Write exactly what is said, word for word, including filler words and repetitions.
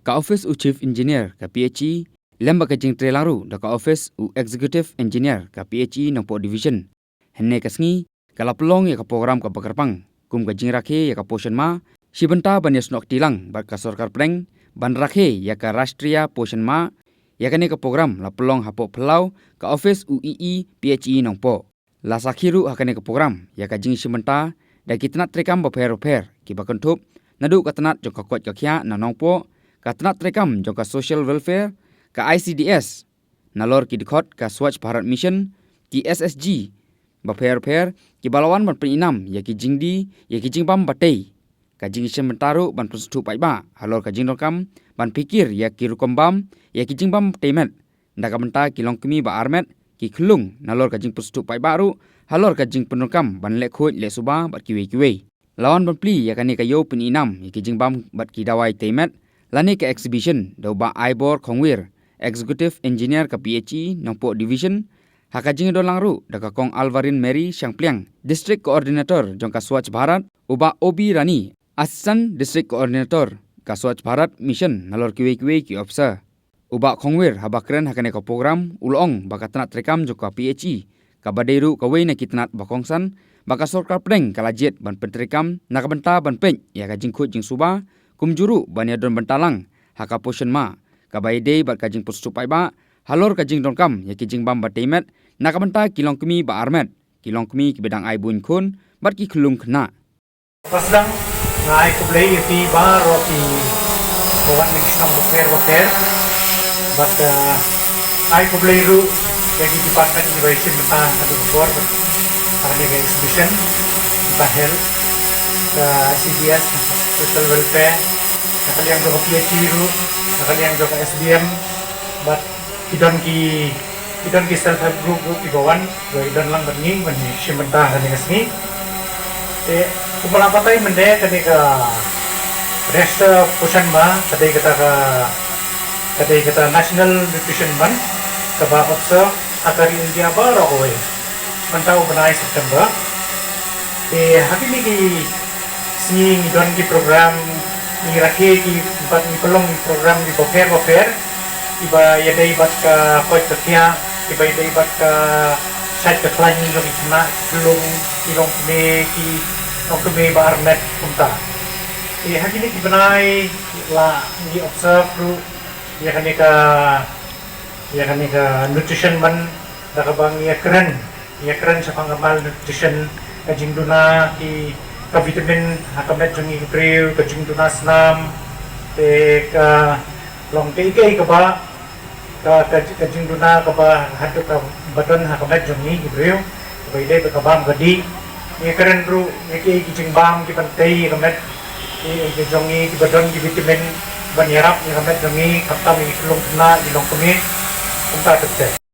Ka office u Chief Engineer ka P H E lem bad ka jingtreilang ruh da ka office u Executive Engineer ka P H E Nongpoh Division, hynne ka sngi ka la pynlong ïa ka program kaba kyrpang kum ka jingrakhe ïa ka Poshan Maah, shi bynta ban ïasnoh kti lang bad ka sorkar pdeng ban rakhe ïa ka Rashtriya Poshan Maah. Ïa kane ka program la pynlong hapoh phyllaw ka office u E E P H E Nongpoh. La sakhi ruh ha kane ka program ïa ka jingshim bynta da ki tnat treikam bapher bapher kiba kynthup naduh ka tnat jong ka koit ka khiah na Nongpoh, ka tnat treikam jong ka Social Welfare, ka I C D S, nalor ki dkhot ka Swachh Bharat Mission, ki S S G bapher bapher, kiba la wan ban pynïainam ïa ki jingdie, ïa ki jingbam batei. Ka jingshim bynta ruh ban pynsngewthuh paidbah halor ka jingdonkam ban phikir ïa ki rukom bam ïa ki jingbam tei met, na ka bynta ki longkmie ba armet, ki khyllung, nalor ka jingpynsngewthuh paidbah ruh halor ka jingpyndonkam ban leh khuid leh suba bad kiwei kiwei. La wan ban plie ïa kane ka ïew pynïainam ïa ki jingbam bad ki dawai tei met lane ka exhibition da u Bah Aibor Khongwir, Executive Engineer ka P H E Nongpoh Division, ha ka jingdon lang ruh da ka Kong Alvarin Mary Shangpliang, District Coordinator jong ka Swachh Bharat, u Bah Obi Rani, Assistant District Coordinator ka Swachh Bharat Mission, nalor kiwei kiwei ki officer. U Bah Khongwir haba kren ha kane ka program u la ong ba ka tnat treikam jong ka P H E kaba dei ruh kawei na ki tnat ba kongsan ba ka sorkar pdeng ka la jied ban pyntreikam na ka bynta ban peit ïa ka jingkhuid jingsuba, kumjuh ruh ban ïadon bynta lang ha ka Poshan Maah kaba ïadei bad ka jingpynsngewthuh paidbah halor ka jingdonkam ïa ki jingbam batei met na ka bynta ki longkmie ba armet, ki longkmie kiba dang ai buiñ khun bad ki khyllung khynnah. Ba sdang, nga ai khublei ïa phi baroh kiba wan na ki kam bapher bapher. Bad, eh, ai khublei ruh ïa ki department kiba ïashim bynta ha kane ka por, ha kane ka exhibition, ka health, ka C D S, social welfare, na ka liang jong ka P H E ruh, na ka liang jong ka S B M, bad ki don ki, ki don ki self help group ruh kiba wan, kiba ïadon lang bad ngi ban shim bynta ha kane ka sngi. Te kumba la batai mynne, kane ka Rashtriya Poshan Maah ka dei kata ka, ka dei kata National Nutrition Month kaba observe ha ka ri India baroh kawei mynta u bnai September. Te ha kine ki sngi ngi don ki program, ngi rakhe ki, bad ngi pynlong ki program kiba pher bapher, kiba ïadei bad ka koit ka khiah, kiba ïadei bad ka shait ka khlaiñ jong ki khynnah, ki khyllung, ki longkmie, ki longkmie ba armet kumta. Te ha kine ki bnai la ngi observe ruh ïa kane ka, ïa kane ka nutrition month da kaba ngi ïakren, ïakren shaphang ka malnutrition, ka jingduna ki, ka vitamin ha ka met jong ngi ki briew, ka jingduna snam, te ka long kaei kaei kaba, ka, ka, ka jingduna kaba haduh kaba don ha ka met jong ngi ki briew, kaba ïadei bad ka bam ka dih. Ngi ïakren ruh ïa kiei ki jingbam kiban tei ïa ka met, ïa, ïa jong ngi kiba don ki vitamin ban ïarap ïa ka met jong ngi, khamtam ïa ki khyllung khynnah, ki longkmie, kumta ter ter.